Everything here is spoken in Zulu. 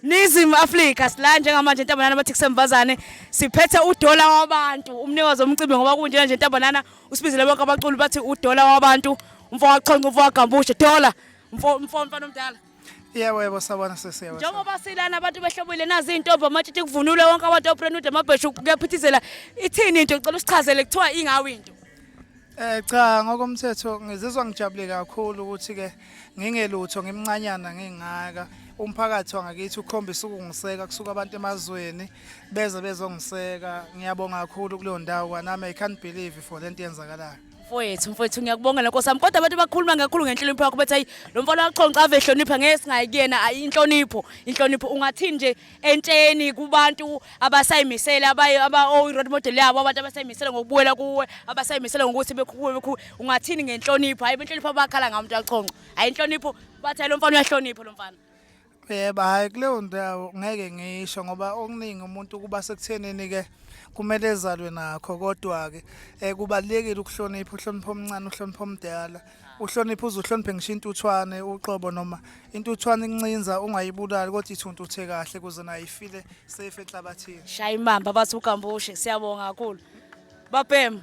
Ningizimu Afrika sila njengamanje ntambanana bathi kusemvazane siphethe udola wabantu umnikazi womcimbi ngoba kunjena nje ntambanana usibizele bonke abaculi bathi udola wabantu umfo wachonca umfo wagambushe dola umfo umfo mfana omdala. Yebo yebo, sabona sisi, yebo. Njengoba silana abantu behlobile nazi intombi amatshitshi kuvunulwe wonke abantu oprenude amabheshu kuyaphithizela ithini into ngicela usichazele kuthiwa ingawo into. Cha, ngokomthetho ngizizwa ngijabule kakhulu ukuthi ke ngingelutho ngimncanyana ngingaka umphakathi wangakithi ukhombisa ukungiseka kusuka abantu emazweni beze bezongiseka. Ngiyabonga kakhulu kuleyo ndawo kwanami. I can't believe for lento yenzakalayo. Mfowethu, mfowethu, ngiyakubongela nkosi yami, kodwa abantu bakhuluma kakhulu ngenhlonipho yakho bethi hayi lo mfana wachonca ave ehlonipha ngeke singayi kuyena ayi inhlonipho inhlonipho. Ungathini nje entsheni kubantu abasayimisele abaye aba oh role model yabo abantu abasayimisele ngokubuyela kuwe abasayimisele ngokuthi bekhuwe bekhuwe ungathini ngenhlonipho hayi benhlonipho abakhala ngamuntu achonca hayi inhlonipho bathi hayi lo mfana uyahlonipha lo mfana? Yebo, hhayi kuleyo ndawo ngeke ngisho ngoba okuningi umuntu kuba sekuthenini-ke kumele ezalwe nakho, kodwa-ke um kubalulekile ukuhlonipha, uhloniphe omncane, uhloniphe omdala, uhloniphe uze uhloniphe ngisho intuthwane uqobo, noma intuthwane incinza ungayibulali kodwa ithuntuthe kahle kuze nayo ifile safe enhlabathini. Shaya imamba bathi ugambushe. Siyabonga kakhulu babhemu.